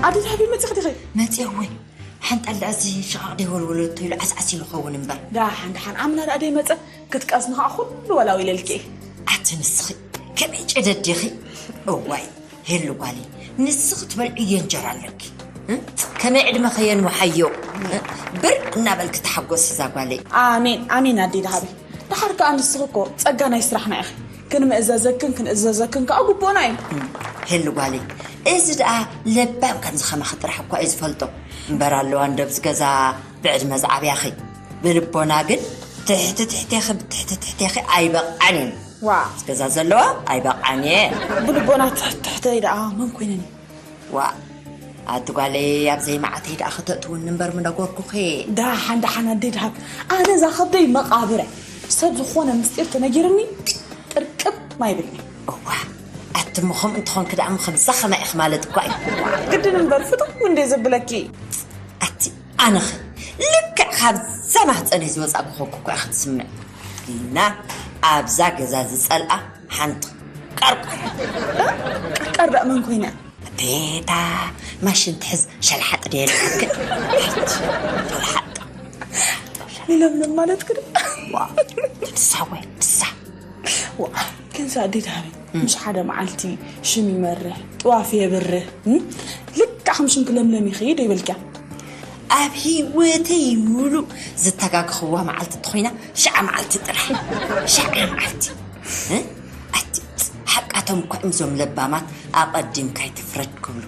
ኣደ ዳህቢ መፂኺ ዲኺ? መፂእ ወይ ሓንጣል ደኣ እዚ ሽቓቕ ደይ ወልወለቶ ኢሉ ዓስዓስ ኢሉ ኸውን እምበር። ደሓን ደሓን ኣምና ደኣ ደይ መፀ ክትቀዝኒ ከዓ ኩሉ ወላው ኢለልኪ። ኣቲ ንስኺ ከመይ ጨደድ ዲኺ? እዋይ ሄሉ ጓለይ፣ ንስኺ ትበልዕዮ እንጀራ ኣለኪ። እ? ከመይ ዕድመ ከየንውሓዮ። እ? ብር እናበልኪ ተሓጎሲ እዛ ጓለይ። ኣሜን ኣሜን ኣደይ ደሃበይ። ደሓር ከኣ ንስኺ እኮ ጸጋ ናይ ስራሕና ኢኺ። ክንምእዘዘክን ክንእዘዘክን ከኣ ግቡእና እዩ። ሄሉ ጓለይ፣ እዚ ደኣ ለባም ከምዚ ከማኺ ጥራሕ እኳ እዩ ዝፈልጦ። እምበር ኣለዋ እንዶ ኣብዚ ገዛ ብዕድመ ዝዓብያኺ። ብልቦና ግን ትሕቲ ትሕቴኺ ብትሕቲ ትሕቴኺ ኣይበቕዓን እየን። ዋ። ኣብዚ ገዛ ዘለዋ ኣይበቕዓን እየ። ብልቦና ትሕቲ ትሕተይ ደኣ መን ኮይነን እዩ? ዋ። ኣቲ ጓለይ ኣብ ዘይመዓተይ ደኣ ከተእትውኒ እምበር ምነገርኩኺ። ደሓን ደሓን ኣደይ ደሃብ። ኣነ እዛ ከብደይ መቓብረ ሰብ ዝኾነ ምስጢር ተነጊርኒ ጥርቅም ማይብልኒ። እዋ። ኣቲ እሞ ከምኡ እንተኾንኪ ደኣ እሞ ከምዛ ከማይ ኢኺ ማለት እኳ እዩ። ግድን እምበር ፍትው እንደ ዘብለኪ። ኣቲ ኣነኸ ልክዕ ካብዛ ማህፀነይ ዝወፃ ክኾንኩ እኳ ኢኺ ትስምዕ። ግና ኣብዛ ገዛ ዝፀልኣ ሓንቲ ቀርቀር። ቀርቀር ደኣ መን ኮይና? ቤታ ማሽን ትሕዝ ሸልሓጥ ደየልሓት ግን ሸልሓጥ። ንለምለም ማለት ክደ ዋ ንሳ ወይ ንሳ ዋ ክንሳ ኣዴ ዳህበይ ምስ ሓደ መዓልቲ ሽም ይመርሕ ጥዋፍ የብርህ። ልክዕ ከም ሽምኪ ለምለም ይኸይድ ይበልኪያ። ኣብ ህይወተይ ሙሉእ ዝተጋግኽዋ መዓልቲ እንተኾይና ሽዓ መዓልቲ ጥራሕ። ሽዓ መዓልቲ። ኣቲ ሓቃቶም እኳ እዮም እዞም ለባማት ኣቐዲምካ ኣይትፍረድ ክብሉ።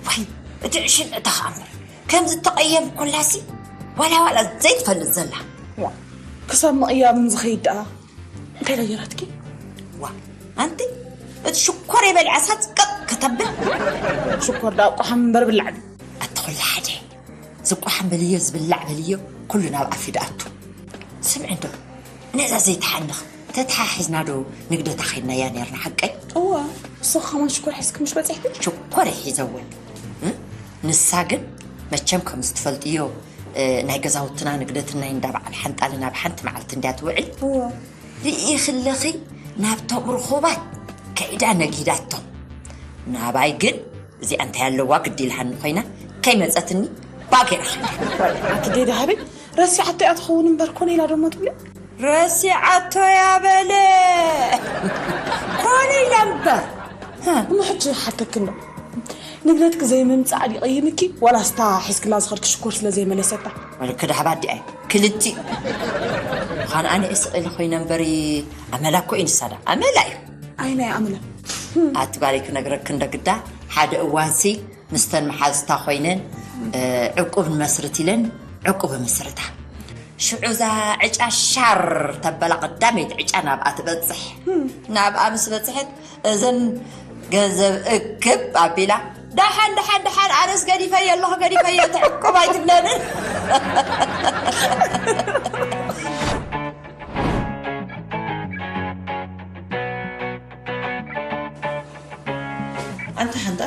ዋይ እቲ ዕሽል እታ ኸኣ እምበር ከምዚ እተቐየምኩላሲ ዋላ ዋላ ዘይትፈልጥ ዘላ። ዋ ክሳብ ምቕያብን ዝኸይድ ደኣ እንታይ ደኣ ገይራትኪ? ዋ ኣንቲ እቲ ሽኮር የበሊዓ ሳት ቀጥ ከተብል። ሽኮር ደኣ ቋሓም እምበር ብላዕ ድዩ? ኣቲ ኩሉ ሓደ ዝቋሓም በልዮ ዝብላዕ በልዮ ኩሉ ናብ ኣፊ ደኣቱ። ስምዒ እንዶ ነዛ ዘይትሓንኽ ተተሓሒዝና ዶ ንግደታ ኸይድናያ ነርና ሓቀይ? እዋ ንስኺ ኸማን ሽኮር ሒዝኪ ምሽ በፂሕኪ? ሽኮር ይሒዘወን እ? ንሳ ግን መቸም ከም ዝትፈልጥዮ እ፣ ናይ ገዛውትና ንግደትናይ እንዳ በዓል ሓንጣልን ኣብ ሓንቲ መዓልቲ እንድያ ትውዕል። እዋ ርኢኺ ኣለኺ ናብቶም ርኹባት ከይዳ ነጊዳቶም። ናባይ ግን እዚኣ እንታይ ኣለዋ ግዲ ኢልሃኒ ኮይና ከይመፀትኒ ባጌራ ኸይዳ። ኣቲ ዴ ደሃበይ ረሲዓቶ እያ ትኸውን እምበር ኮነ ኢላ ደሞ ትብሊ። ረሲዓቶ እያ በለ ኮነ ኢላ እምበር። እሞ ሕጂ ሓተኪ እንዶ ንግደትኪ ዘይምምፃእ ድዩ ቀይምኪ ዋላ ስታ ሒዝክላ ዝኸድኪ ሽኮር ስለ ዘይመለሰታ? ወልክ ዳሕባ ኣዲኣ ክልቲ ኻን ኣነ እስቕ ኢለ ኮይነ እምበሪ ኣመላ እኮ እዩ ንሳዳ ኣመላ እዩ። ኣይ ናይ ኣመላ ኣቲ ጓለይ ክነግረኪ እንደ ግዳ ሓደ እዋንሲ ምስተን መሓዝታ ኮይነን እ፣ ዕቁብ ንመስርት ኢለን ዕቁብ ምስርታ ሽዑ እዛ ዕጫ ሻር ተበላ ቀዳመይቲ ዕጫ ናብኣ ትበፅሕ ናብኣ ምስ በፅሐት እዘን ገንዘብ እክብ ኣቢላ ደሓን ደሓን ደሓን፣ ኣነስ ገዲፈዮ ኣለኹ፣ ገዲፈዮ፣ ትዕቁብ ኣይትብለንን። ኣንታ ሓንጣ፣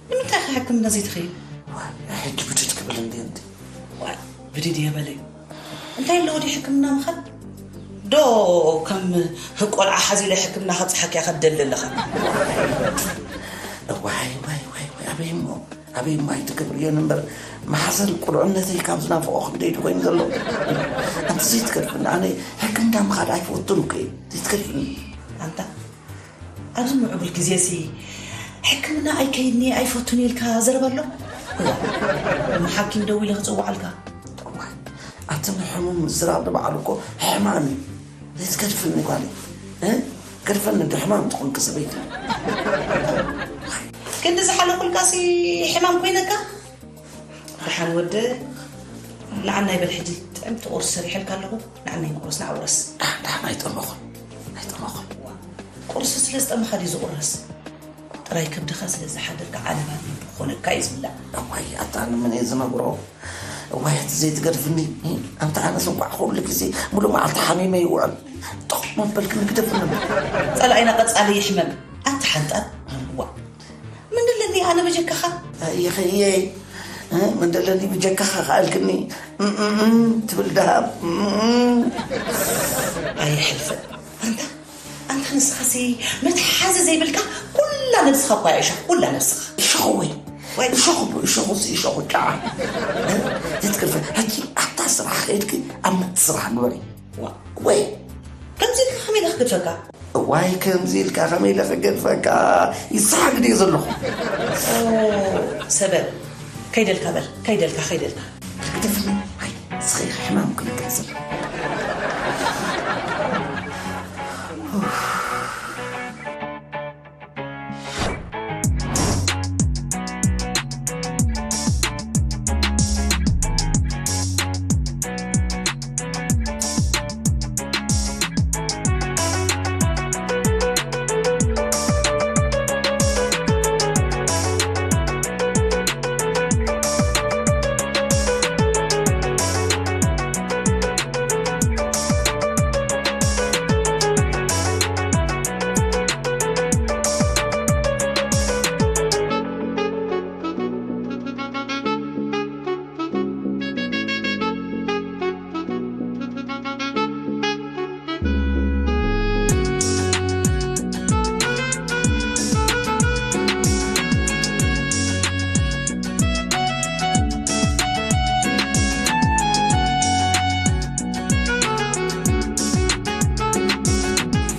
ንምንታይ ኢኻ ሕክምና ዘይትኸይድ? ሕጂ ብድድ ክብል እንዲ እንዲ። ዋይ፣ ብድድ የበለይ። እንታይ ኣለዎ ድዩ ሕክምና ምኻድ? ዶ ከም ቆልዓ ሓዚለ ሕክምና ከብጽሓኪ እያ ከደሊ ኣለኻ? ዋይ፣ ዋይ፣ ዋይ፣ ዋይ፣ ኣበይ እሞ፣ ኣበይ እሞ ኣይትገብርዮን እምበር፣ ማሕዘን ቁልዕነተይ ካብ ዝናፍቖ ክንደይ ድዩ ኮይኑ ዘሎ? ኣንቲ ዘይትገድፍኒ፣ ኣነ ሕክምና ምኻድ ኣይፈቱን እኮ እየ። ዘይትገድፍኒ። ኣንታ፣ ኣብዚ ምዕቡል ግዜሲ ሕክምና ኣይከይድን እየ ኣይፈቱን ኢልካ ዘረባ ኣሎ? እዋ፣ እሞ ሓኪም ደዊለ ክጽውዓልካ። እዋይ፣ ኣቲ ንሕሙም ምዝራብ ንባዕሉ እኮ ሕማም እዩ። ዘይትገድፍኒ ጓለይ፣ እ? ገድፈኒ እንዶ ሕማም ትኾንኪ ሰበይቲ። ክንዲ ዝሓለኹልካሲ ሕማም ኮይነካ? ደሓን ወደ፣ ንዓናይ በል ሕጂ ጥዕምቲ ቁርሲ ሰሪሐልካ ኣለኹ። ንዓናይ ንቁረስ፣ ንዓ ውረስ። ደሓን፣ ደሓን፣ ኣይጠመኹን፣ ኣይጠመኹን። ቁርሲ ስለ ዝጠመኻ ድዩ ዝቁረስ? ጥራይ ከብድኻ ስለ ዝሓደርካ ዓለባ ክኾነካ እዩ ዝብላዕ። እዋይ፣ ኣታ ንመን እየ ዝነግሮ? እዋይ፣ እቲ ዘይትገድፍኒ። ኣንታ ኣነስ እንኳዕ ኩሉ ግዜ ሙሉእ መዓልቲ ሓሚመ ይውዕል። ጥቕ መበልክኒ ግደፍኒ። ጸላኢና ቀጻሊ ይሕመም። ኣታ ሓንጣል። ዋ። ምን ደለኒ ኣነ በጀካኻ? ኣየኸየይ። እ፣ ምን ደለኒ ብጀካኻ ከኣልክኒ። እም፣ እም፣ እም፣ ትብል ደሃብ። እም፣ እም። ኣይሕልፍን። ኣንታ፣ ኣንታ ንስኻሲ መትሓዚ ዘይብልካ፣ ኩላ ነብስኻ እኳ እያ እሾኽ፣ ኩላ ነብስኻ። እሾኽ ወይ? ወይ? እሾኽ እሞ፣ እሾኽ እዚ እሾኽ ጫዓ። እ? ዘይትገድፈ፣ ሕጂ ኣብታ ስራሕ ከይድኪ ኣብ መት ስራሕ ንበሪ። ዋ። ወይ? ከምዚ ኢልካ ከመይ ኢለ ክገድፈካ? ዋይ፣ ከምዚ ኢልካ ከመይ ኢለ ክገድፈካ? ይሰሓግ ድየ ዘለኹ? ኦ፣ ሰበል። ከይደልካ በል፣ ከይደልካ፣ ከይደልካ። ግደፍኒ። ኣይ፣ እስኺ ሕማም ክልክል ስለ።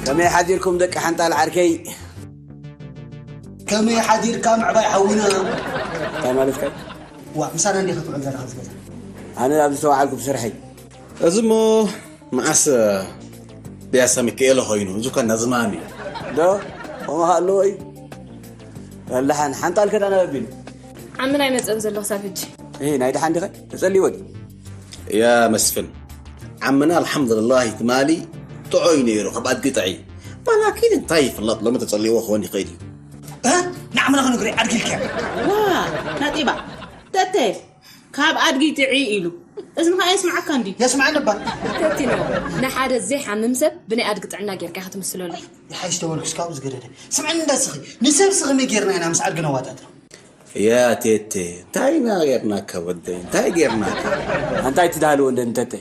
ከመይ ሓዲርኩም ደቂ ሓንጣል ዓርከይ? ከመይ ሓዲርካ ምዕባይ ሓውና? እንታይ ማለትካ እዩ? ዋ፣ ምሳና እንዲኻ ትውዕል ዘለኻ ኣብዚ ገዛ? ኣነ ኣብዚ ተዋዓልኩ ብስርሐይ። እዚ እሞ መዓስ ቢያሳ ሚካኤል ኮይኑ፣ እዚ እኳ ናዝማም እዩ። ዶ? ከምኡ ከ ኣለዎ እዩ? ወላሓን ሓንጣል ከዳና ኣቢሉ። ዓምና ኣይመጸን ዘሎ ክሳብ ሕጂ። እህ፣ ናይ ደሓን ዲኸ? ተጸልይዎ ድዩ? ያ መስፍን፣ ዓምና ኣልሓምዱልላህ ትማሊ ጥዑይ ነይሩ፣ ካብ ኣድጊ ጥዕይ። ባላኪን እንታይ ይፍለጥ፣ ሎሚ ተጸልይዎ ክኸውን ይኽእል እዩ። እ? ንዓምና ክንግሪ ኣድጊ ኢልክያ? ዋ፣ ናጢባ፣ ተተ፣ ካብ ኣድጊ ጥዕይ ኢሉ። እዝንኻ የስምዓካ እንዲ? የስምዓኒ እባ። ተቲኖ፣ ንሓደ ዘይሓምም ሰብ ብናይ ኣድጊ ጥዕና ጌርካ ኢኻ ትምስለሉ። ይሓይሽ ተበልኩስ ካብኡ ዝገደደ። ስምዕኒ እንዳ ስኺ፣ ንሰብሲ ከመይ ጌርና ኢና ምስ ኣድጊ ነዋጣጥሮ? ያ ቴቴ፣ እንታይ ኢና ጌርናካ ወደይ? እንታይ ጌርናካ? ኣንታ ኣይትድሃልዎ እንደ ንተተ።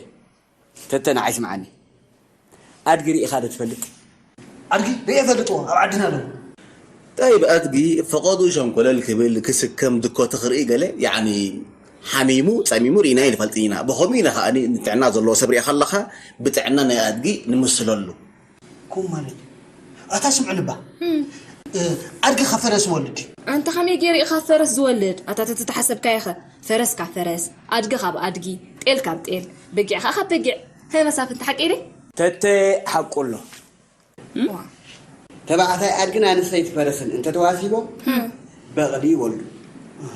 ተተ ንዓይ ስምዓኒ። ኣድጊ ርኢኻ ዶ ትፈልጥ? ኣድጊ ርእየ እፈልጥዎ፣ ኣብ ዓድና ኣለዉ። ጠይብ፣ ኣድጊ ፈቐዱ ሸንኮለል ክብል፣ ክስከም፣ ድኮ ትኽርኢ ገለ፣ ያዕኒ ሓሚሙ፣ ጸሚሙ ርኢና ኣይንፈልጥን ኢና። ብኸምኡ ኢና ከኣ ንጥዕና ዘለዎ ሰብ ርኢኻ ኣለኻ፣ ብጥዕና ናይ ኣድጊ ንምስለሉ። ከምኡ ማለት እዩ። ኣታ ስምዕኒ እባ። እ፣ ኣድጊ ካብ ፈረስ ይወልድ ድዩ? ኣንታ ከመይ ገይሩ እዩ ካብ ፈረስ ዝወልድ? ኣታ ተተሓሰብካዮ ኸ? ፈረስ ካብ ፈረስ፣ ኣድጊ ካብ ኣድጊ፣ ጤል ካብ ጤል፣ በጊዕ ኸኣ ካብ በጊዕ። ሀ መሳፍንቲ ሓቂ ኢለ? ተተ ሓቁ ኣሎ። ዋ። ተባዕታይ ኣድግን ኣንስተይቲ ፈረስን እንተተዋሲቦም በቕሊ ይወልዱ።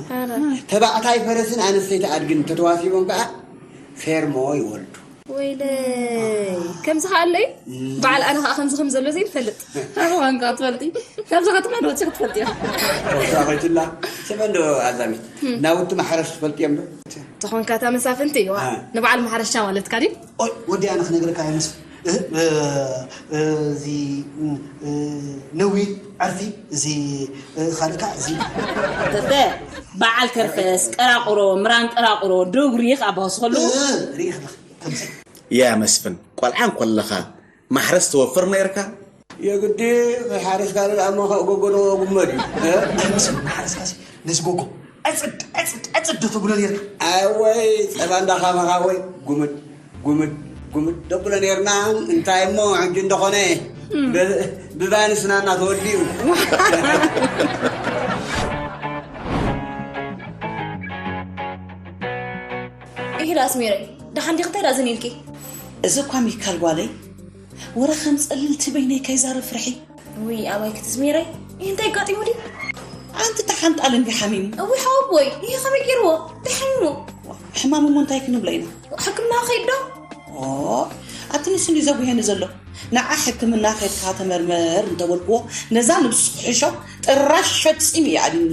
ኧረ። ተባዕታይ ፈረስን ኣንስተይቲ ኣድግን እንተተዋሲቦም ከኣ ፌርሞ ይወልዱ። ወይለይ፣ ከምዚ ከኣለይ በዓል ኣነ ከዓ ከምዚ ከም ዘሎ ዘይፈልጥ። ኣነ ዋንካ ትፈልጢ። ካብዚ ከተማ ንወፂ ክትፈልጢ ኢኻ። ሮዛ ኮይትላ ስመ እንዶ ኣዛሚት ናውቲ ማሕረስ ትፈልጥዮም ዶ? ተኾንካ እታ መሳፍንቲ ዋ ንበዓል ማሕረሻ ማለትካ ድዩ? ኦይ ወዲ ኣነ ክነግረካ ይመስል እዚ ነዊት ዓርፊ እዚ ካልእካ እዚ ተተ በዓል ከርፈስ ቀራቁሮ ምራን ቀራቁሮ ዶግ ሪኽ ኣባወስኸሉ ሪኽ ከምዚ ያ መስፍን ቆልዓ እንኮለኻ ማሕረስ ትወፍር ነይርካ? የግዲ ከይሓረስካ ደኣ እሞ ካብ ጎጎ ንጎጎ ጉመድ እዩ። እ? ኣይመስልን ማሕረስካሲ ነዚ ጎጎ ዕፅድ ዕፅድ ዕፅድ ዶ ተብሎ ነይርካ? ኣወይ ጸባ እንዳኻመኻ ወይ ጉምድ ጉምድ ጉምድ ደብሎ ነይርና። እንታይ እሞ ሕጂ እንደኾነ ብ- ብባኒ ስናና ተወዲኡ። ኢሂድ ኣስሚረይ፣ ደሓን ዲኺ? እንታይ ደኣ ዝን ኢልኪ? እዚ እኳ ሚካል ጓለይ ወረ ከም ጸልልቲ በይነይ ከይዛረብ ፍርሒ። ውይ ኣባይ ክትስሚረይ፣ ይህ እንታይ ኣጋጢሙ ድዩ? ኣንቲ ተሓንጣል እንዲ ሓሚሙ። እውይ ሓወቦይ፣ ይህ ከመይ ገይርዎ? እንታይ ሓሚሙ? ሕማም እሞ እንታይ ክንብሎ ኢና? ሕክምና ከይድ ዶ? ኦ፣ ኣቲ ንሱ እንዲ ዘጉሄኒ ዘሎ። ንዓ ሕክምና ከድካ ተመርመር እንተበልክዎ ነዛ ንብሱ ክሕሾ ጥራሽ ሸጢ ፂም እዩ ኣድኒ።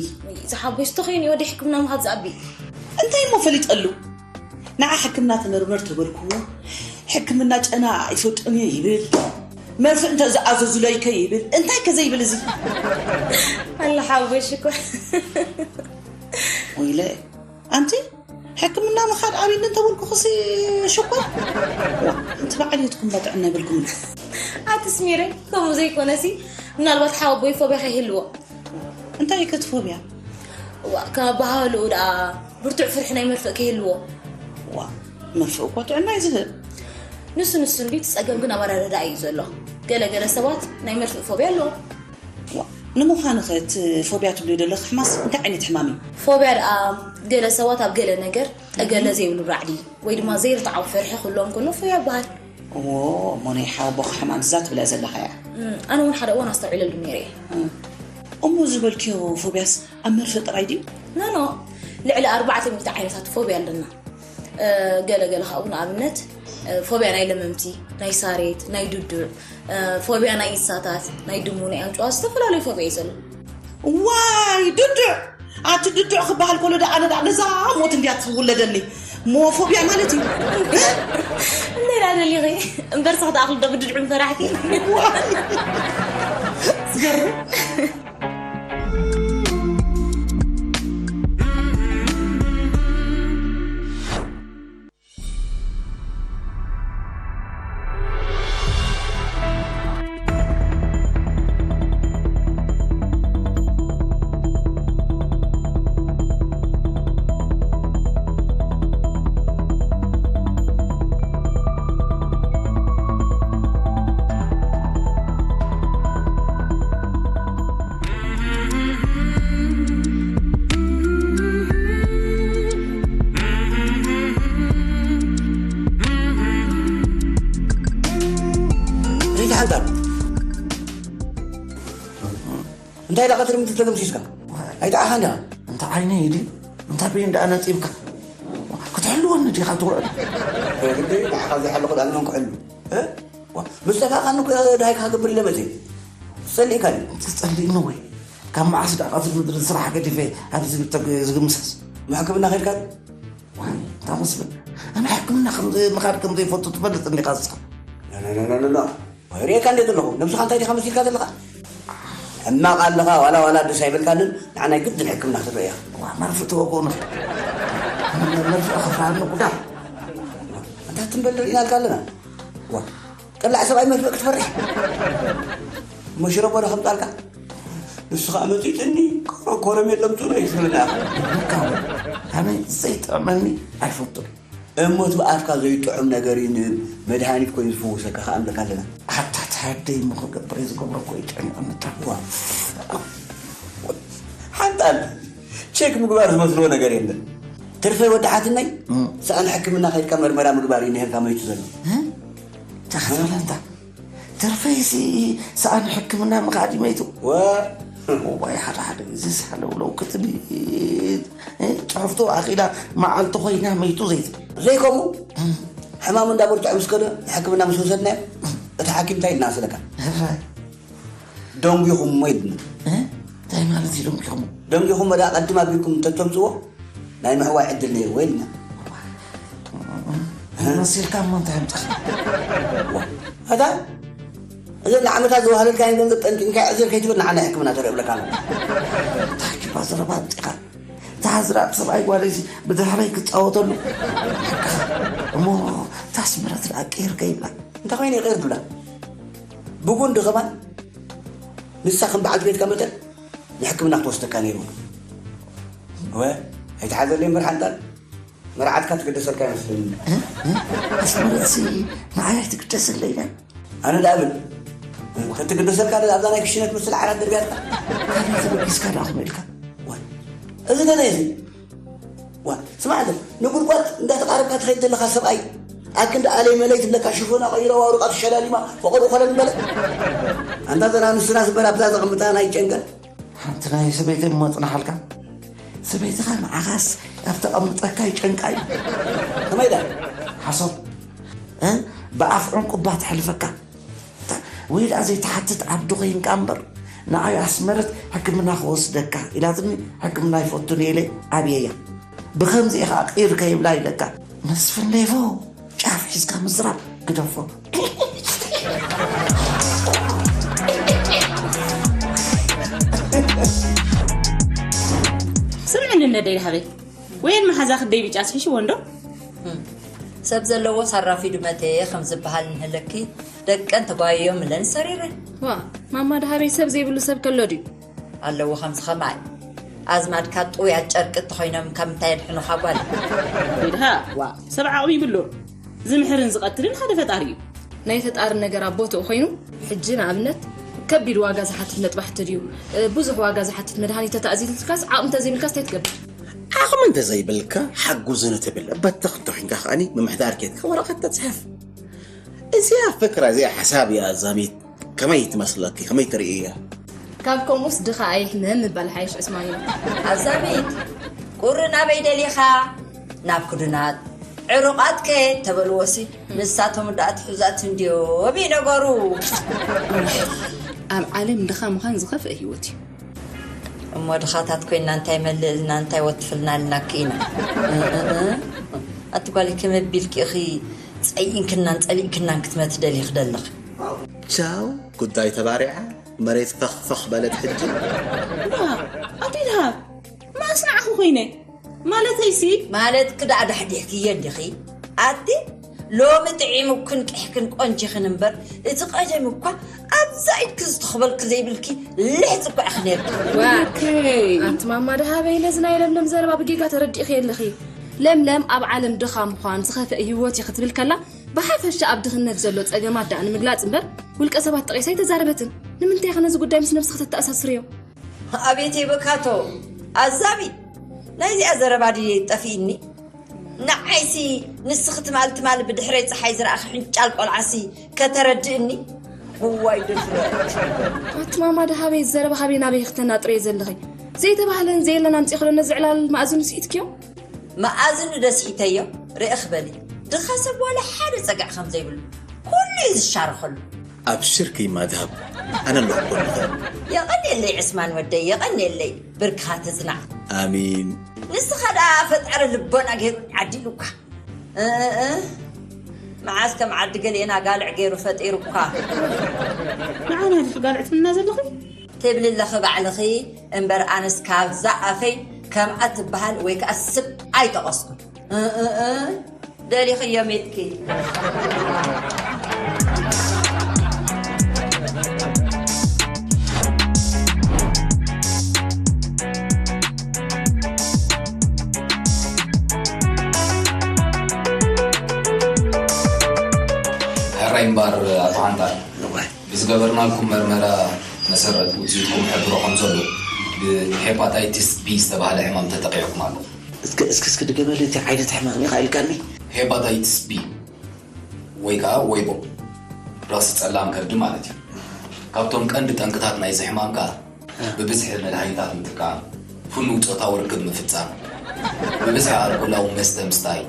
ዝሓጎስ ተኸይኑ ወደ ሕክምና ምኻድ ዝኣቢ። እንታይ እሞ ፈሊጠሉ? ንዓ ሕክምና ተመርመር ተበልክዎ ሕክምና ጨና ኣይፈልጦን እየ ይብል። መርፍእ እንተ ዝኣዘዙለይከ ይብል። እንታይ ከ ዘይብል እዚ? ኣላ ሓወይ ሽኮር። ወይለ ኣንቲ ሕክምና ምኻድ ኣብይኒ እንተበልኩ ክሲ ሽኮር። ዋ፣ ኣንቲ በዓልየትኩም በጥዕና ይብልኩም። ኣቲ ስሚረ ከምኡ ዘይኮነሲ ምናልባት ሓወቦይ ፎቢያ ከይህልዎ። እንታይ እዩ ከቲ ፎብያ? ዋ፣ ካብ ኣበሃህልኡ ደኣ ብርቱዕ ፍርሒ ናይ መርፍእ ከይህልዎ። ዋ፣ መርፍእ እኮ ጥዕና እዩ ዝህብ። ንሱ ንሱ እንዲ እቲ ጸገም ግን ኣብ ኣረዳድኣ እዩ ዘሎ። ገለ ገለ ሰባት ናይ መርፍእ ፎብያ ኣለዎም። ዋ፣ ንምዃኑ ኸ እቲ ፎብያ ትብልዮ ዘለኺ ሕማስ እንታይ ዓይነት ሕማም እዩ? ፎብያ ደኣ ገለ ሰባት ኣብ ገለ ነገር ጠገለ ዘይብሉ ራዕዲ ወይ ድማ ዘይርትዓዊ ፍርሒ ክህልዎም ከሎ ፎብያ ይበሃል። እዎ እሞ ናይ ሓወቦኺ ሕማም እዛ ትብላ ዘለኻ እያ። ኣነ እውን ሓደ እዋን ኣስተውዒለሉ ነይረ እየ። እሞ ዝበልክዮ ፎብያስ ኣብ መርፍእ ጥራይ ድዩ? ኖኖ ልዕሊ ኣርባዕተ ሚእቲ ዓይነታት ፎብያ ኣለና። ገለ ገለ ካብኡ ንኣብነት ፎብያ ናይ ለመምቲ፣ ናይ ሳሬት፣ ናይ ድዱዕ፣ ፎብያ ናይ እንስሳታት፣ ናይ ድሙ፣ ናይ ኣንጭዋ ዝተፈላለዩ ፎብያ እዩ ዘሎ። ዋይ ድዱዕ ኣቲ ድዱዕ ክበሃል ከሎ ደኣ ኣነ ደኣ ነዛ ሞት እንድያ ትውለደኒ ሞፎብያ ማለት እዩ እንታይ ደኣ ደሊኺ እምበር ስኽ ተኣኽሊ ዶ ብድድዑ ፈራሕኪ ዝገርም እንታይ ደኣ ቀትሪ ምድሪ ተገምሲስካ ኣይጠዓኻን ዲኻ? እንተ ዓይነይ ድዩ እንተ በይን ደኣ ነጺብካ ክትሕልወኒ ዲኻ ትውዕል? ግዲ ንዓኻ ዘይሓለኹ ደኣ ንመን ክሕሉ? እ? ዋ፣ ምስ ጠፋእካኒ እኮ ደሃይካ ክገብር ኢለ መጺእ። ትጸሊእካኒ። ትጸሊእኒ ወይ? ካብ መዓስ ደኣ ቀትሪ ምድሪ ስራሕ ገዲፈ ኣብዚ ተግ- ዝግምሰስ? ሕክምና ከድካ ድዩ? ዋይ፣ እንታ መስፍን፣ ኣነ ሕክምና ከም ዘይ- ምኻድ ከም ዘይፈቱ ትፈልጥ እንዲኻ ንስኻ። ኖ፣ ኖ፣ ኖ፣ ኖ፣ ኖ። ሪኤካ እንደ ዘለኹ፣ ነብስኻ እንታይ ዲኻ መሲልካ ዘለኻ? ሕማቕ ኣለኻ፣ ዋላ ዋላ ደስ ኣይበልካንን፣ ንዓናይ ግድን ሕክምና ክትረአ ኢኻ። ዋ፣ መርፍእ ተወግኡና። መርፍእ ከፍርሃኒ ጉዳይ። እንታይ ትንበል ርኢናልካ ኣለና። ዋ፣ ጠላዕ ሰብኣይ መርፍእ ክትፈርሕ። እሞ ሽረቦ ዶ ከምጻልካ? ንሱ ኸኣ መጺጽኒ፣ ኮረ-፣ ኮረም የለም ጽኑ እዩ ዝብለና። በቃ፣ ኣነ ዘይጥዕመኒ ኣይፈቱን። እሞ እቲ ብኣፍካ ዘይጥዑም ነገር እዩ ንመድሃኒት ኮይኑ ዝፍውሰካ ከኣ ንብለካ ኣለና። ኣታ ተሃደይ እሞ ክገብር እየ ዝገብሮ እኮ እዩ ጨኒቑኒ እታ። ዋ። ሓንጣል ቼክ ምግባር ዝመስሎ ነገር የለን። ትርፈይ ወዲ ሓትነይ፣ እም። ሰኣን ሕክምና ከይድካ መርመራ ምግባር እዩ ንሄርካ መይቱ ዘሎ። እ? እንታይ ክትብል ኣንታ? ትርፈይሲ ሰኣን ሕክምና ምኻድ እዩ መይቱ። ዋ። እዋይ፣ ሓደ ሓደ ግዜ ሳለውለው ክትብል፣ እ፣ ጽሑፍቱ ኣኺላ መዓልቲ ኮይና መይቱ ዘይትብል። ዘይከምኡ? እም። ሕማሙ እንዳበርትዖ ምስ ከደ፣ ንሕክምና ምስ ወሰድናዮ፣ እቲ ሓኪም እንታይ ኢልና ስለካ? ደንጒኹም እሞ ኢልና። እንታይ ማለት እዩ ደንጒኹም? ደንጒኹም እሞ ደኣ ቀድም ኣቢልኩም እንተተምጽዎ፣ ናይ ምሕዋይ ዕድል ነይርዎ ኢልና። መሲልካ እሞ እንታይ ኣምጻኻ? እታ እዘን ንዓመታት ዝወሃለልካ ገንዘብ ጠንጢንካ ዕዝር ከይትብል ንዓና ሕክምና ተርእዮ ብለካ ኣሎ። እንታይ ጅባ ዘረባ ኣምጺኻ? እታ ዝራብ ሰብኣይ ጓለይሲ ብድሕረይ ክጻወተሉ። እሞ እታ ኣስመረት ደኣ ቅይር ከይብላ። እንታይ ኮይነ ይቕር ትብላ? ብጉንዲ ከማን ንሳ ከም በዓልቲ ቤትካ መጠን ንሕክምና ክትወስደካ ነይሩ። እወ፣ ኣይትሓዘለይ እምበር ሓንጣል መርዓትካ ትግደሰልካ ይመስለኒ። ኣስመረትሲ ንዓይ ኣይትግደሰለይ ኢለን። ኣነ ደኣ ብል ተትግደሰልካ ዶ ኣብዛ ናይ ክሽነ ትመስል ዓራት ደርብያትካ? ካልእ ተበጊስካ ደኣ ኹም ኢልካ። ዋይ፣ እዚ ገለ እዚ። ዋ፣ ስማዕ እንተ ንጉድጓድ እንዳተቓረብካ ትኸይድ ዘለኻ ሰብኣይ ኣብ ክንዲ ኣለይ መለይ ትብለካ ሽፎና ቀይራ ዋሩቃ ትሸላሊማ ፈቐዶ ኮለል በለ። ኣንታ ዘና ንስና ዝበላ ኣብዛ ዘቐምጣ ናይ ጨንቀል ሓንቲ ናይ ሰበይተይ እሞ ጽናሓልካ። ሰበይትኻ ንዓኻስ ኣብ ተቐምጠካ ይጨንቃ እዩ። ከመይ ኢላ? ሓሶት። እ? ብኣፍ ዕንቁባ ተሕልፈካ። ወይ ደኣ ዘይትሓትት ዓዲ ኮይንካ እምበር፣ ንዓይ ኣስመረት ሕክምና ክወስደካ ኢላትኒ፣ ሕክምና ይፈቱን ኢለ ኣብየያ። ብኸምዚ ኢኻ ቅይር ከይብላ ኢለካ። መስፍን ሌፎ፣ ጫፍ ሒዝካ ምዝራብ ግደፎ። ስምዕኒ ነደይ ሃበይ፣ ወየን መሓዛ ክደይ ብጫ ስሒሽዎ እንዶ? ሰብ ዘለዎ ሳራፊዱ መቴ ከም ዝበሃል ንህለኪ፣ ደቀን ተጓየዮም እለን ሰሪረን። ዋ፣ ማማ ደሃበይ ሰብ ዘይብሉ ሰብ ከሎ ድዩ? ኣለዎ ከምዚ ከማይ። ኣዝማድካ ጥውያት ጨርቂ እንተኾይኖም ካብ ምንታይ የድሕኑኻ ጓል? ሪድኻ፣ ዋ፣ ሰብ ዓቕሚ ይብሉ። ዝምሕርን ዝቐትልን ሓደ ፈጣሪ እዩ። ናይ ፈጣሪ ነገር ኣብ ቦትኡ ኮይኑ፣ ሕጂ ንኣብነት ከቢድ ዋጋ ዝሓትት መጥባሕቲ ድዩ፣ እ፣ ብዙሕ ዋጋ ዝሓትት መድሃኒት ተታእዚዝልካስ ዓቕሚ እንተዘይብልካስ እንታይ ትገብር? ዓቕሚ እንተዘይብልካ ሓጉዝኒ ትብል። በተኽ እንተኾይንካ ከኣኒ ምምሕዳር ኬድካ ወረቐት ተጽሕፍ። እዚኣ ፍክራ፣ እዚኣ ሓሳብ እያ ዛሚት። ከመይ ትመስለኪ? ከመይ ትርእያ? ካብ ከምኡስ ድኻ ኣይሕመም ምባል ሓይሽ ዕስማን እዩ። ኣዛሚት፣ ቁሪ ናበይ ደሊኻ? ናብ ክዱናት። ዕሩቓት ከ ተበልዎሲ፣ ንሳቶም ደኣ ትሑዛት እንድዮም እዩ ነገሩ። ኣብ ዓለም ድኻ ምዃን ዝኸፍአ ህይወት እዩ። እሞ ድኻታት ኮይንና እንታይ መልእልና፣ እንታይ ወትፍልና ኣልናኪ ኢና? እ፣ እ፣ እ። ኣቲ ጓለይ፣ ከመይ ኣቢልኪ ኢኺ ጸይንክናን ጸሊእክናን ክትመቲ ደሊኺ ደለኺ? ቻው፣ ጉዳይ ተባሪዓ፣ መሬት ፈኽ ፈኽ በለት ሕጂ። ዋ፣ ኣቲ ድሃብ፣ መኣስ ንዓኹ ኮይነ? ማለተይሲ? ማለትኪ ደኣ ዳሕዲሕክዮ እንዲኺ? ኣቲ ሎሚ ጥዒሙክን ቅሕክን ቆንጂኽን እምበር፣ እቲ ቀደም እኳ ኣብዛ ኢድኪ ዝተኽበልኪ ዘይብልኪ ልሕፂ እኳ ኢኺ ነይርኪ። ዋ፣ ኦኬ። ኣንቲ ማማ ደሃበይ፣ ነዚ ናይ ለምለም ዘረባ ብጌጋ ተረዲእኺ ኣለኺ። ለምለም ኣብ ዓለም ድኻ ምዃን ዝኸፍአ ህይወት እዩ ክትብል ከላ፣ ብሓፈሻ ኣብ ድኽነት ዘሎ ጸገማት ደኣ ንምግላጽ እምበር፣ ውልቀ ሰባት ጠቒሳ ኣይተዛረበትን። ንምንታይ ኢኺ ነዚ ጉዳይ ምስ ነብስኺ ተተኣሳስርዮ? ኣቤት የበካቶ፣ ኣዛቢ፣ ናይዚኣ ዘረባ ድየ ጠፊእኒ? ንዓይሲ ንስኺ ትማል ትማል ብድሕረይ ጸሓይ ዝረኣኺ ሕንጫል ቆልዓሲ ከተረድእኒ? እዋይ ድፍረት። ኣቲ ማማ፣ ዳ ሃበይ ዘረባ ሃበይ ናበይ ክተናጥርየ ዘለኺ? ዘይተባህለን ዘየለን ኣምጺእኺ ዶ ነዚ ዕላል መኣዝኑ ስሒትክዮ? መኣዝኑ ዶ ስሒተዮ? ርእ ክበሊ። ድኻ ሰብ ዋላ ሓደ ጸግዒ ከም ዘይብሉ፣ ኩሉ እዩ ዝሻረኸሉ። ኣብሽርኪ ማድሃብ፣ ኣነ ኣለኹ ጎንኺ። የቐንየለይ ዕስማን ወደይ፣ የቐንየለይ። ብርክኻ ትጽናዕ። ኣሚን። ንስኻ ደኣ ፈጣሪ ልቦና ገይሩ ዓዲሉካ። እ፣ እ፣ እ። መዓስ ከም ዓዲ ገሌና ጋልዕ ገይሩ ፈጢሩካ። ንዓና ዲኺ ጋልዕ ትብልና ዘለኺ? ትብሊ ኣለኺ ባዕልኺ እምበር፣ ኣነስ ካብዛ ኣፈይ ከምኣ ትበሃል ወይ ከኣ ስም ኣይጠቐስኩን። እ፣ እ፣ እ። ደሊኽዮ ሜትኪ። ሕራይ እምበር ኣቶ ሓንጣል፣ እዋይ። ብዝገበርናልኩም መርመራ መሰረት ውፅኢትኩም ሕብሮ ከም ዘሎ ብሄፓታይቲስ ቢ ዝተባህለ ሕማም ተጠቂዕኩም ኣለኹም። እስከ፣ እስከ፣ እስከ ድገመለይ፣ እንታይ ዓይነት ሕማም ኢኻ ኢልካኒ? ሄፓታይትስ ቢ ወይ ከዓ ወይቦ፣ ረኽሲ ጸላም ከብዲ ማለት እዩ። ካብቶም ቀንዲ ጠንቅታት ናይዚ ሕማም ከዓ ብብዝሒ መድሃኒታት ምጥቃም፣ ፍኑው ጾታዊ ርክብ ምፍጻም፣ ብብዝሒ ኣልኮላዊ መስተ ምስታይ፣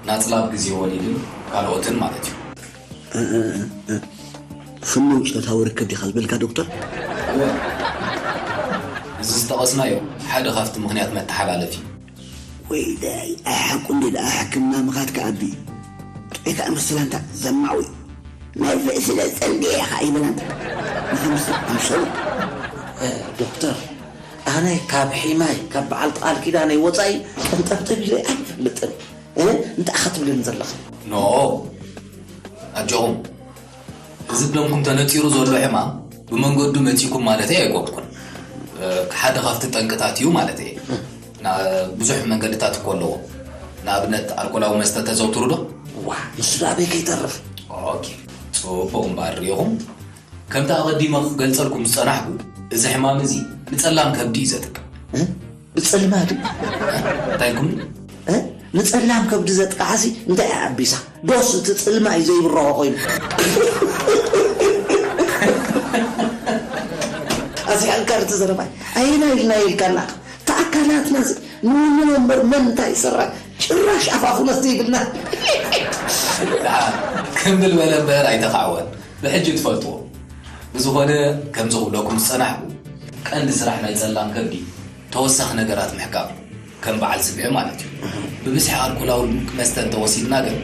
ናጽላ ኣብ ግዜ ወሊድን ካልኦትን ማለት እዩ። ፍኑው ፆታዊ ርክብ ዲኻ ዝበልካ ዶክተር? እወ፣ እዚ ዝጠቐስናዮ ሓደ ካብቲ ምኽንያት መተሓላለፊ እዩ። ወይ ዳይ ኣይሓቁ እንዲ ደኣ ሕክምና ምኻድ ከኣቢ ጥዒ ከኣ መሰላንታ ዘማዊ ናይ ፍእስለ ጸልዲ ኢኻ ይበላን ንኸምስ ኣምሰሉ። ዶክተር፣ ኣነ ካብ ሒማይ ካብ በዓል ቃል ኪዳነይ ወፃኢ ቀንጠብጠብ ኢለ ኣይፈልጥን። እንታይ ኢኻ ትብለኒ ዘለኻ? ኖ፣ ኣጆኹም፣ እዚ ብደምኩም ተነፂሩ ዘሎ ሕማም ብመንገዱ መፂኩም ማለተይ ኣይኮንኩን። ሓደ ካብቲ ጠንቅታት እዩ ማለተይ። ብዙሕ መንገድታት እኮ ኣለዎ። ንኣብነት ኣልኮላዊ መስተ ተዘውትሩ ዶ? ዋ፣ ንሱ ናበይ ከይተርፍ። ኦኬ፣ ፅቡቕ እምበኣር ሪኢኹም። ከምቲ ኣቐዲመ ክገልጸልኩም ዝጸናሕኩ፣ እዚ ሕማም እዚ ንጸላም ከብዲ እዩ ዘጥቅዕ። ብጸልማ ድዩ? እንታይ ኢልኩም? ንጸላም ከብዲ ዘጥቃዓሲ እንታይ ኣቢሳ ዶስ እቲ ጽልማ እዩ ዘይብረሆ ኮይኑ። ኣዚሓልካ ርቲ ዘረባይ ኣየና ኢልና ኢልካና ተኣካላትና ንውንነ እምበር መን እንታይ ይሰራ ጭራሽ ኣፋፉነት ዘይብልና። ክምብል በለ እምበር ኣይተኻዕወን። ብሕጂ ትፈልጥዎ። ብዝኾነ፣ ከምዚ ክብለኩም ዝጸናሕኩ፣ ቀንዲ ስራሕ ናይ ጸላም ከብዲ ተወሳኺ ነገራት ምሕካም፣ ከም በዓል ስብሒ ማለት እዩ። ብብዝሒ ኣልኮላዊ መስተ እንተወሲድና ግን፣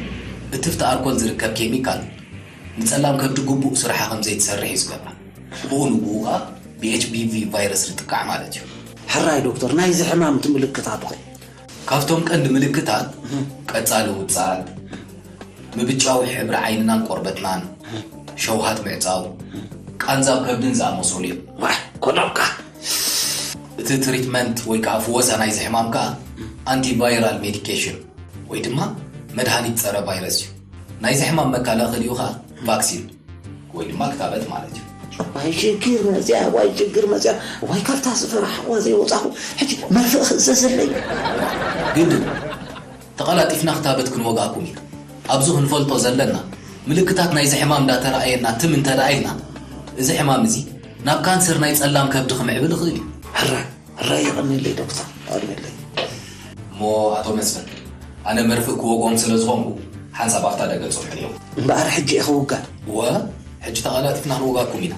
እቲ ብቲ ኣልኮል ዝርከብ ኬሚካል ንጸላም ከብዲ ግቡእ ስርሓ ከም ዘይትሰርሕ እዩ ዝገብራ። ብኡ ንብኡ ከኣ ብኤች ቢ ቪ ቫይረስ ንጥቃዕ ማለት እዩ። ሕራይ ዶክተር፣ ናይዚ ሕማም እቲ ምልክታቱ ኸ? ካብቶም ቀንዲ ምልክታት ቀጻሊ ውጻል፣ ምብጫው ሕብሪ ዓይንናን ቆርበትናን፣ ሸውሃት ምዕጻው፣ ቃንዛብ ከብድን ዝኣመሰሉ እዮም። ዋይ ኮኖምካ! እቲ ትሪትመንት ወይ ከዓ ፍወሳ ናይዚ ሕማም ከዓ ኣንቲቫይራል ሜዲኬሽን ወይ ድማ መድሃኒት ፀረ ቫይረስ እዩ። ናይዚ ሕማም መከላኸሊኡ ከዓ ቫክሲን ወይ ድማ ክታበት ማለት እዩ። ዋይ ሽግር መፅያ ዋይ ሽግር መፅያ ዋይ ካብታ ዝፈራሕዋ ዘይወፃኹ ሕጂ መርፍእ ክእዘዘለይ። ግድን ተቐላጢፍና ክታበት ክንወግኣኩም ኢና። ኣብዚ ክንፈልጦ ዘለና ምልክታት ናይዚ ሕማም እንዳተረኣየና ትም እንተደኣ ኢልና እዚ ሕማም እዚ ናብ ካንሰር ናይ ፀላም ከብዲ ክምዕብል ይኽእል እዩ። ሕራይ ሕራይ የቐንየለይ ዶክተር የቐንየለይ። እሞ ኣቶ መስፍን ኣነ መርፍእ ክወግኦም ስለ ዝኾንኩ ሓንሳብ ኣብታ ደገ ፅንሑኒ እምበኣር ሕጂ ኢኺ ውጋእ። እወ ሕጂ ተቐላጢፍና ክንወግኣኩም ኢና።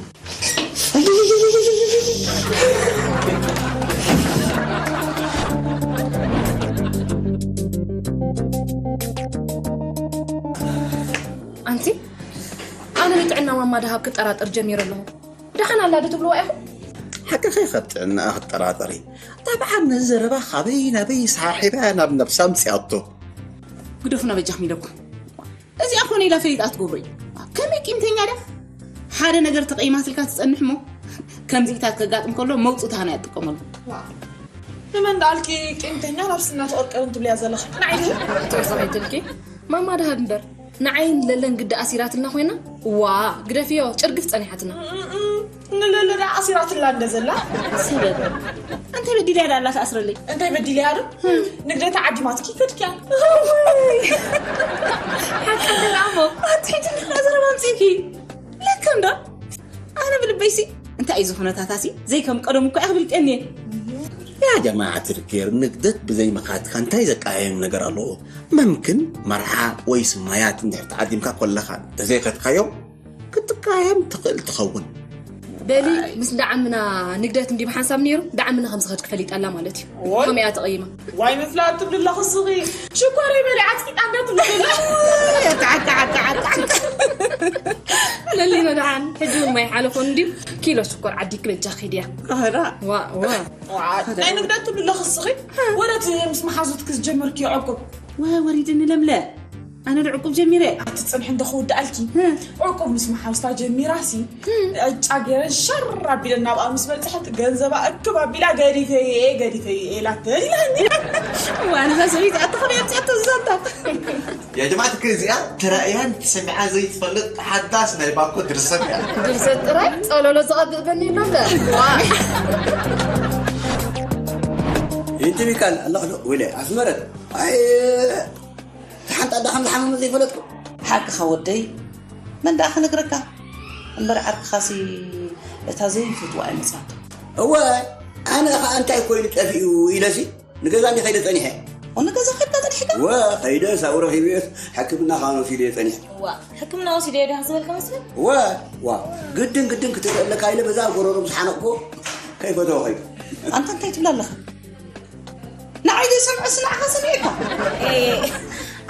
ኣንቲ ኣነ ንጥዕና ማማ ደሃብ ክጠራጠር ጀሚረ ኣለኹ። ደሓን ኣላ ዶ ትብልዋ ኢኹም? ሓቅኺ ካብ ጥዕናኣ ክትጠራጠሪ። እታ ብዓል ነዚ ዘረባ ካበይ ናበይ ሰሓሒባ ናብ ነብሳ ኣምጺኣቶ። ግደፉና በጃኹም ኢለኩም። እዚኣ ኮነ ኢላ ፈሊጣ ትገብሮ እዩ። ከመይ ቂምተኛ ድያ? ሓደ ነገር ተቐይማትልካ ትጸንሕ እሞ ከምዚኢታት ከጋጥም ከሎ መውጽእታ ናይ ትጥቀመሉ። ንመን ደኣልኪ ቂምተኛ ናብ ስና ተቐርቀርን ትብልያ ዘለኺ? ንዓይ ድዩ? ተወሳኺ ትልኪ ማማ ደሃብ እምበር ንዓይን ለለን ግዲ ኣሲራትልና ኮይና ዋ ግደፍዮ ጭርግፍ ጸኒሓትና። ንለለ ደኣ ኣሲራትላ እንደ ዘላ ሰበብ እንታይ በዲልያ ደኣ ኣላ ትኣስረለይ? እንታይ በዲልያ ዶ? ንግደታ ዓዲማትኪ ከድክያ። ሓቂ ድላሞ ኣትሒትኒ ዘረባ ኣምጺእኪ ለካ እንዶ ኣነ ብልበይሲ እንታይ እዩ ዝኹነታታሲ ዘይከም ቀደሙ እኮ እያ ክብል ጤንየ يا جماعة الخير ንግደት ብዘይ ምኻድካ እንታይ ዘቀያየም ነገር ኣለዎ? መምክን መርዓ ወይ ስማያት እንድሕር ተዓዲምካ ኮለኻ እንተዘይኸድካዮም ክትቀያየም ትኽእል ትኸውን። በሊ ምስ ዳዓምና ንግደት እንዲ ብሓንሳብ ነይሩ ዳዓምና ከም ዝኸድክ ፈሊጣ ኣላ ማለት እዩ። ከመይ እያ ተቐይማ? ዋይ ምፍላጥ ትብሊ ኣለኺ ስኺ ሽኮረይ በሊ ዓጥቂጣ እንዳ ትብሊ ለሊ መድሓን ሕጂ እውን ማይ ሓለፎ እንድዩ ኪሎ ሽኮር ዓዲክ በጃ ኺድያ። ዋ ዋ ናይ ንግደት ትብሊ ኣለኺ ስኺ ወረት ምስ መሓዙትኪ ዝጀመርክዮ ዕቁብ ወሪድኒ ለምለ ኣነ ድዕቁብ ጀሚረ ኣቲ ፅንሒ እንዶ ክውድኣልኪ ዕቁብ ምስ መሓውስታ ጀሚራሲ ዕጫ ገይረን ሸር ኣቢለን ናብኣ ምስ በፅሐት ገንዘባ እክብ ኣቢላ ገዲፈ እየ ገዲፈ እየ ኢላተን ኢላኒ ዋንዛ ሰበይቲ ኣተኸደ ኣምፅኣቶ ዝዛንታ የጅማዕት እዚኣ ተራእያን ተሰሚዓ ዘይትፈልጥ ሓዳስ ናይ ባኮ ድርሰት እያ ድርሰት ጥራይ ፀሎሎ ዝቐብእ በኒ ኣሎ እምበር ይንትሚካል ኣለኽሎ ወይለ ኣስመረት ኣይ ሓንጣ ዳ ከም ዝሓመመ ዘይፈለጥኩ ሓቅኻ ወደይ መን ደኣ ክነግረካ እምበር ዓርክኻሲ እታ ዘይፈትዋ ኣይመፅኣቶ እወ ኣነ ኸዓ እንታይ ኮይኑ ጠፊኡ ኢለሲ ንገዛ እንዲ ከይደ ፀኒሐ ንገዛ ከይድካ ፀኒሕካ ወ ከይደ ሳው ረኺበ ሕክምና ካኖ ሲደ ጸኒሕ። ዋ ሕክምና ወሲደ ዶ ዝበልካ መስፍን? ወ ዋ ግድን ግድን ክትረለካ ኢለ በዛ ጎረሮ ምስ ሓነቅኩ ከይፈተወ ከይዱ። ኣንተ እንታይ ትብላ ኣለኻ? ንዓይ ዘይሰምዐ ስናዕኻ ሰሚዕካ።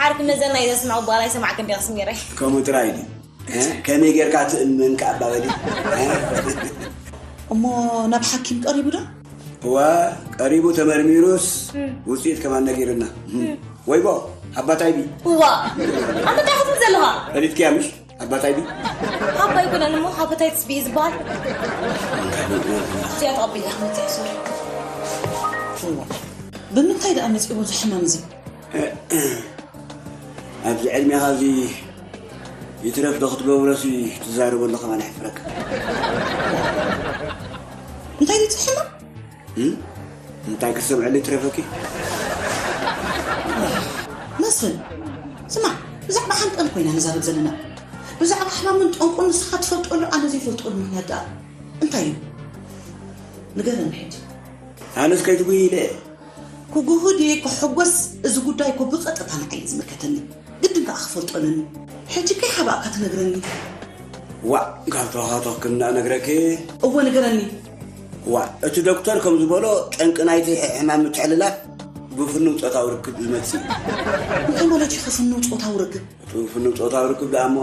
ዓርኪ መዘና እዩ ዘስምዐ በኋላ ይሰማዕክ እንዲ ኣስሚረይ። ከምኡ ጥራይ ድዩ? ከመይ ጌርካ ትእምን ከኣባበሊ? እሞ ናብ ሓኪም ቀሪቡ ዶ? እዋ ቀሪቡ ተመርሚሩስ ውፅኢት ከማን ነጊርና። ወይቦ ኣባታይ ቢ እዋ ኣንተ እንታይ ክትብል ዘለኻ? ፈሊጥክያ ምሽ ኣባታይ ቢ ኣባ ይኮነን እሞ ሃፓታይትስ ቢ ዝበሃል። እዚኣ ተቐቢላ መፅያ ሶሪ። ብምንታይ ደኣ መፂእዎ እዚ ሕማም እዚ? ኣብዚ ዕድሜኻ እዚ ይትረፍ ዶ ክትገብሮሲ ትዛረበሉ ከማን ይሕፍረካ። እንታይ ይፅሕማ? እንታይ ክትሰምዐሉ ይትረፈኪ? መስፍን ስማዕ፣ ብዛዕባ ሓንጠን ኮይና ንዛረብ ዘለና። ብዛዕባ ሕማምን ጠንቁን ንስኻ ትፈልጦሉ ኣነ ዘይፈልጦሉ ምክንያት ደኣ እንታይ እዩ? ንገረኒ ሕጂ። ኣነስ ከይትጉይ ኢለ ክጉሁ ድየ ክሕጎስ እዚ ጉዳይ እኮ ብቐጥታ ንዓይ እዩ ዝምልከተኒ። ግድን ከዓ ክፈልጦ ኣለኒ። ሕጂ ከይሓባእካ ትነግረኒ። ዋእ ካብ ተዋኻተኽክን እናነግረኪ እወ ንገረኒ። ዋእ እቲ ዶክተር ከም ዝበሎ ጠንቂ ናይቲ ሕማም ምትሕልላፍ ብፍኑው ፆታዊ ርክብ ዝመፅእ እዩ። እንታይ ማለት እዩ ከፍንው ፆታዊ ርክብ? እቲ ፍኑው ፆታዊ ርክብ ደኣ እሞ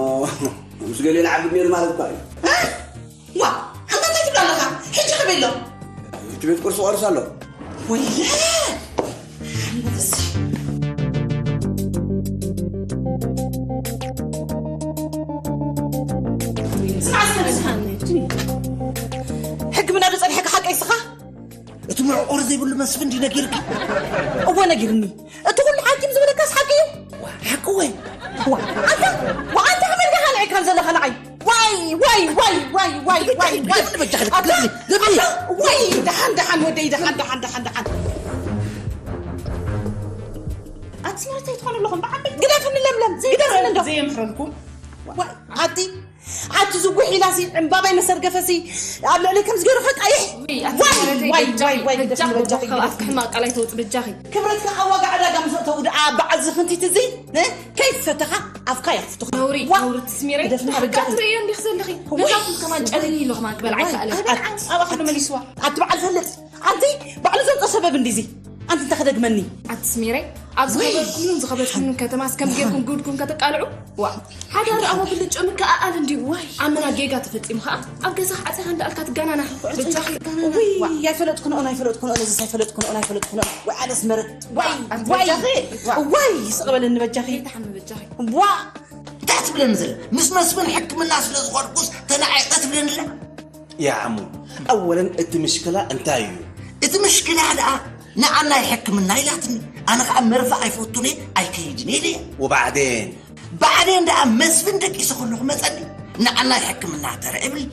ምስ ገሊኡ ንዓብድ ነይሩ ማለት እኳ እዩ። ዋ ኣንታ እንታይ ትብላ ኣለኻ? ሕጂ ከበይ ኣሎ? እቲ ቤት ቁርሲ ቆርስ ኣሎ። ወይለ ሕክምና ዶ ጸኒሐካ ሓቀይ ስኻ? እቲ መዕቆሪ ዘይብሉ መስፍን እንዲ ነጊርኪ? እወ ነጊርኒ። እቲ ኩሉ ሓኪም ዝበለካስ ሓቂ እዩ። ሓቂ ወይ? ዋ ኣንታ ዋ ኣንታ ከመይ ኢልካ ካልዕካን ዘለኻ ንዓይ? ዋይ ዋይ ዋይ ዋይ ዋይ ዋይ ዋይ ግደፍኒ በጃኺ፣ ግደፍኒ፣ ግደፍኒ። ወይ ደሓን ደሓን ወደይ ደሓን ደሓን ደሓን ደሓን ኣቲ ስማርት ኣይትኾኑ ኣለኹም ብዓበይ ግደፍኒ ለምለም ግደፍኒ እንዶ ዘየምሕረልኩም ዋይ ኣቲ ኣቲ ዝጉሕ ኢላሲ ዕምባባይ መሰርገፈሲ ኣብ ልዕሊ ከም ዝገይሩ ከቃይሕ ዋይ ዋይ ዋይ ዋይ ግደፍኒ በጃኺ ካብ ኣፍካ ሕማቕ ቃል ኣይተውፅ በጃኺ ክብረትካ ኣብ ዋጋ ዕዳጋ ምስ እተው ደኣ በዓል ዝኽንቲት እዚ እ? ከይፈተኻ ኣፍካ ይኽፍትኻ ነውሪ ዋ! ነውሪ ትስሚረይ ግደፍኒ በጃኺ ትርእዮ እንዲኽ ዘለኺ ወይ! ነዛኹም ከማን ጨልኒ ኢሉ ከማን ክበልዓ ኣይከኣለን ኣበይ ዓንስ ኣባኺ ዶ መሊስዋ ኣቲ በዓል ፈለጥ ኣንቲ ባዕሉ ዘምጾ ሰበብ እንዲዚ ኣንቲ እንታይ ክደግመኒ ኣቲ ስሚረይ ኣብ ወይ! ዝኸበርኩምሉን ዝኸበርኩምሉን ከተማስ ከም ጌርኩም ግብድኩም ከተቃልዑ ዋ ሓዳር ኣቦ ብልጮ ምክኣኣል እንድዩ ወይ! ኣመና ጌጋ ተፈጺሙ ኸኣ ኣብ ገዛኻ ዓጺኻ እንዳኣልካ ትጋናና በጃኺ ወይ! ዋ! ኣይፈለጥኩንኦን ኣይፈለጥኩንኦን እዚስ ኣይፈለጥኩንኦን ኣይፈለጥኩንኦን ወይ ኣነስ መረት ወይ! ኣንቲ ወይ! በጃኺ ዋ! ወይ! ስቕ በለኒ በጃኺ ከይትሓሚ በጃኺ ዋ! እንታይ ትብለኒ ዘለ ምስ መስፍን ሕክምና ስለ ዝኾንኩስ ተናዒቐ ትብለኒ ኣላ ያ ዓሙ ኣወለን እቲ ምሽክላ እንታይ እዩ እቲ ምሽክላ ደኣ ንዓናይ ሕክምና ኢላትኒ ኣነ ከዓ መርፈእ ኣይፈቱን እየ ኣይከይድን እየ ኢለየ ወባዕዴን ባዕዴን ደኣ መስፍን ደቂሰ ከለኹ መፀኒ ንዓናይ ሕክምና ተርዕብኒ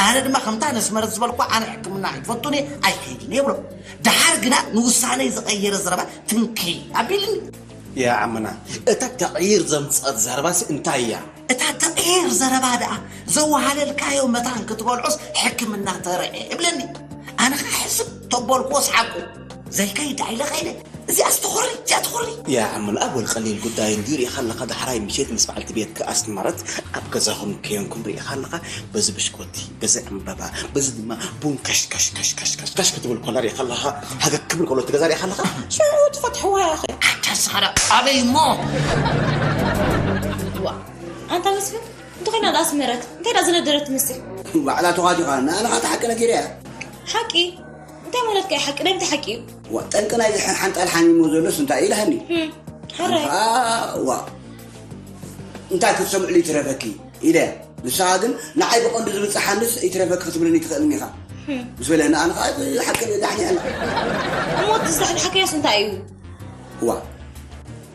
ኣነ ድማ ከምታ ነስመረት ዝበልኩ ኣነ ሕክምና ኣይፈቱን እየ ኣይከይድን እየ ብሎ ደሓር ግና ንውሳነይ ዝቐየረ ዘረባ ትንኪ ኣቢልኒ ያ ዓምና እታ ተቕይር ዘምፀት ዘረባሲ እንታይ እያ? እታ ተቕይር ዘረባ ደኣ ዘወሃለልካዮ መታን ክትበልዖስ ሕክምና ተርዒ እብለኒ ኣነ ኸዓ ሕስብ ተበልክዎ ሰሓቅኩ ዘይከይድ ደኣ ኢለ ኸይደ እዚኣስ ትኾሪ እዚኣ ትኾሪ ያ ዓምና ኣወል ቀሊል ጉዳይ እንድዩ ርኢኻ ኣለኻ ዳሕራይ ምሸት ምስ በዓልቲ ቤትካ ኣስመረት ኣብ ገዛኹም ከየንኩም ርኢኻ ኣለኻ በዚ ብሽኮቲ በዚ ዕምበባ በዚ ድማ ቡን ከሽ ከሽ ከሽ ከሽ ከሽ ከሽ ክትብል ኮላ ሪኢኻ ኣለኻ ሃገግ ክብል ከሎ እቲ ገዛ ሪኢኻ ኣለኻ ሽዑ ትፈትሕዋ ኢኺ ኣታ ስኻዳ ኣበይ እሞ ኣንታ መስፍን እንተኾይና ዳ ኣስመረት እንታይ ዳ ዝነደረት ትመስል ባዕላ ተዋዲኻ ንኣና ኻታ ሓቂ ነጊረ እያ ሓቂ እንታይ ማለት ከ ሓቂ ናይ እንታይ ሓቂ እዩ ዋ ጠንቂ ናይ ዝሕን ሓንጣል ሓሚሞ ዘሎስ እንታይ ኢልሃኒ ሕራይ ዋ እንታይ ክትሰምዕሉ ይትረፈኪ ኢለ ንስኻ ግን ንዓይ ብቐንዱ ዝብፅሓንስ ይትረፈኪ ክትብለኒ ትኽእልኒ ኢኻ ምስ በለ ንኣነ ከዓ ዝሓቅል ዳሕኒ ኣላ እሞ እቲ ዝዳሕዳሕካዮስ እንታይ እዩ እዋ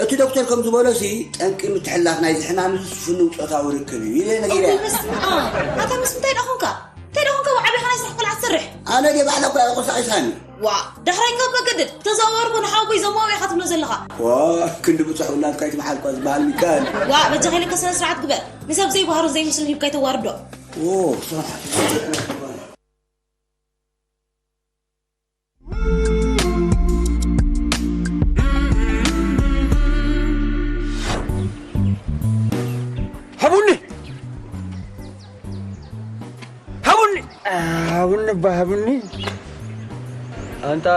እቲ ዶክተር ከም ዝበሎ ሲ ጠንቂ ምትሕላፍ ናይዚ ሕማም እዚ ፍኑው ፆታዊ ርክብ እዩ ኢለ ነጊረ ኣታ ምስ እንታይ ደኾንካ እንታይ ደኾንካ ብዓቢኻ ናይ ስራሕ ቆልዓ ትሰርሕ ኣነ ደ ባዕላ እኳ ቆሳቂሳኒ ዋ ዳሕራይ ካብ መገድድ ተዘዋወርኩ ንሓወቦይ ዘማዊ ኢኻ ትብሎ ዘለኻ ዋ ክንዲ ብፁሕ ውላድካ ኣይትምሓል እኳ ዝበሃል ሚካኤል ዋ በጃኻ ኢለካ ስነ ስርዓት ግበር ንሰብ ዘይባህሩን ዘይምስሉን ሂብካ ኣይተዋርዶ ኦ ስራሕ ሃቡኒ እባ ሃቡኒ። ኣንታ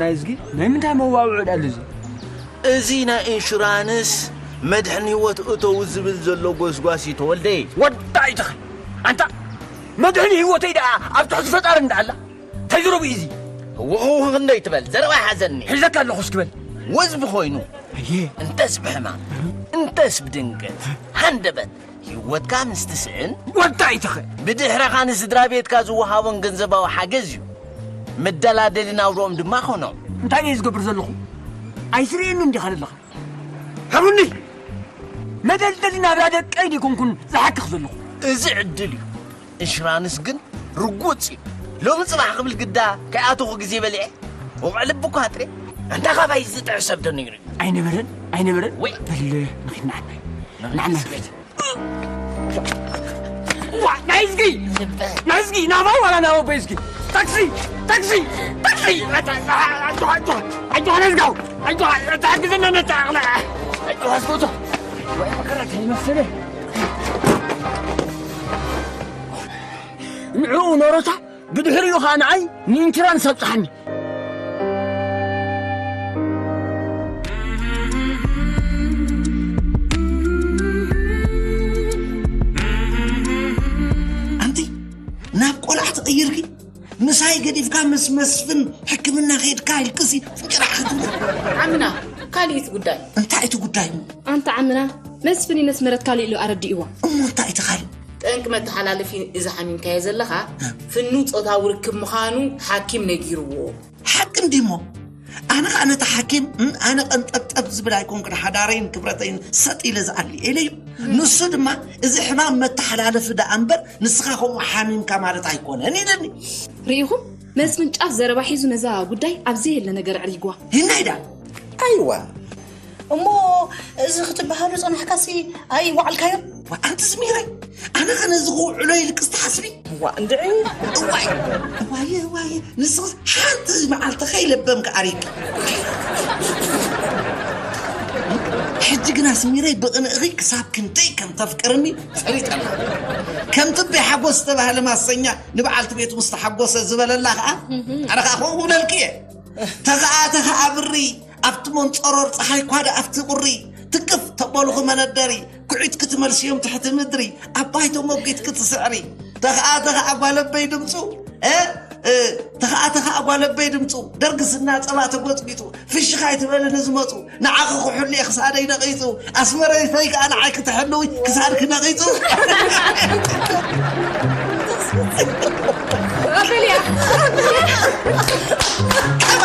ናይዝጊ፣ ናይ ምንታይ መዋውዒ ዳኣ እዚ? እዚ ናይ ኢንሹራንስ መድሕን ህይወት እተው ዝብል ዘሎ ጎስጓስ እዩ ተወልደ። ወዳ ኣይትኸ ኣንታ፣ መድሕን ህይወተይ ደኣ ኣብ ትሕቲ ፈጣሪ እንዳኣላ ተጅረቡ እዚ። ውኽውኽ ክንደይ ትበል ዘረባ ሓዘኒ። ሒዘካ ኣለኹ እስኪ በል። ወዝቢ ኮይኑ ኣየ። እንተስ ብሕማም እንተስ ብድንገት ሃንደበት ህይወትካ ምስ ትስእን ወዳ ኣይትኸ። ብድሕረኻ ንስድራ ቤትካ ዝወሃቦን ገንዘባዊ ሓገዝ እዩ። መደላደሊ ናብርኦም ድማ ኮኖም። እንታይ እየ ዝገብር ዘለኹ? ኣይስርእየኒ እንዲኻ ዘለኻ። ሃቡኒ። መደልደሊ ናብራ ደቀይ ዲኮንኩን ዝሓክኽ ዘለኹ። እዚ ዕድል እዩ። ኢንሹራንስ ግን ርጉጽ እዩ። ሎሚ ጽባሕ ክብል ግዳ ከይኣተኹ ግዜ በሊዐ። ወቕዕ ልቢ እኳ ኣጥሬ። ኣንታ ካባይ ዝጥዕ ሰብ ተነይሩ። ኣይነበረን፣ ኣይነበረን። ወይ። በል ንኺድ ንዓናይ። ንዓናይ ንኺድ። ዋ፣ ናይዝጊ! ናይዝጊ፣ ናባይ ዋላ ናብ ኣቦይ እስኪ። ታክሲ! ታክሲ! ታክሲ! ኣታ-፣ ኣታ-፣ ኣታ-፣ ኣታ-፣ ኣታ-፣ ናይዝጋው! ኣታ-፣ ኣታ-፣ ሓግዘና ነታ ኣቕላ! ኣታ-፣ ኣስጎቶ! ወይ መከራ ከይመስለ። ንዕኡ ኖሮታ፣ ብድሕሪኡ ኸኣ ንዓይ ንኢንሹራንስ ኣብጽሓኒ። ኣንቲ ናብ ቆልዓ ተቐይርኪ፣ ምሳይ ገዲፍካ ምስ መስፍን ሕክምና ከይድካ ኢልክሲ ፍንጭራዕ ክትብሊ። ዓምና፣ ካልእ እቲ ጉዳይ። እንታይ እቲ ጉዳይ? ኣንታ ዓምና፣ መስፍን ይነስ መረት ካልእ ኢሉ ኣረዲእዋ። እሞ እንታይ እቲ ካልእ? ጠንቂ መተሓላለፊ እዚ ሓሚምካዮ ዘለኻ፣ እ። ፍኑው ጾታዊ ርክብ ምዃኑ ሓኪም ነጊርዎ። ሓቂ እንዲሞ? ኣነ ኸኣ ነቲ ሓኪም፣ እም፣ ኣነ ቀንጠብጠብ ዝብል ኣይኮንኩን፣ ሓዳረይን ክብረተይን ሰጥ ኢለ ዝኣሊ ኢለዮ። ንሱ ድማ፣ "እዚ ሕማም መተሓላለፊ ደኣ እምበር፣ ንስኻ ከምኡ ሓሚምካ ማለት ኣይኮነን" ኢለኒ። ርኢኹም? መስፍን ጫፍ ዘረባ ሒዙ ነዛ ጉዳይ ኣብ ዘየለ ነገር ኣዕሪግዋ። ሂናይ ደኣ? ኣይዋ። እሞ እዚ ክትበሃሉ ጸናሕካሲ ኣይወዓልካዮን? ዋ፣ ኣንቲ ዝሚረይ፣ ኣነ ኸ ነዚ ክውዕሎ ኢልክስ ትሓስቢ? ዋ፣ እንድዒ። እዋይ፣ እዋየ፣ እዋየ፣ ንስኽስ ሓንቲ መዓልቲ ከይለበምኪ ኣሪግኪ። ሕጂ ግና ስሚረይ ብቕንእኺ ክሳብ ክንደይ ከም ተፍቅርኒ ፈሊጠ ኣለኹ። ከምቲ ኣቦይ ሓጎስ ዝተባህለ ማሰኛ ንበዓልቲ ቤቱ ምስ ተሓጎሰ ዝበለላ ኸኣ፣ ኣነ ኸኣ ከምኡ ክብለልኪ እየ። ተኸኣ፣ ተኸኣ ብሪ፣ ኣብቲ መንጸሮር ጸሓይ ኳደ ኣብቲ ቁሪ፣ ትቅፍ ተበልኹ መነደሪ፣ ኩዒት ክትመልስዮም ትሕቲ ምድሪ፣ ኣብ ባይቶ መጒት ክትስዕሪ። ተኸኣ፣ ተኸኣ ጓለበይ ድምጹ፣ እ፣ እ፣ ተኸኣ፣ ተኸኣ ጓለበይ ድምጹ፣ ደርጊ ስና ጸባ ተጎጽቢጡ፣ ፍሽኽ ኣይትበሊ ንዝመጹ፣ ንዓኺ ክሕሉ እየ ክሳደይ ነቒጹ፣ ኣስመረይተይ ከኣ ንዓይ ክትሕልዊ ክሳድኪ ነቒጹ። ኣበልያ፣ ኣበልያ። ካብ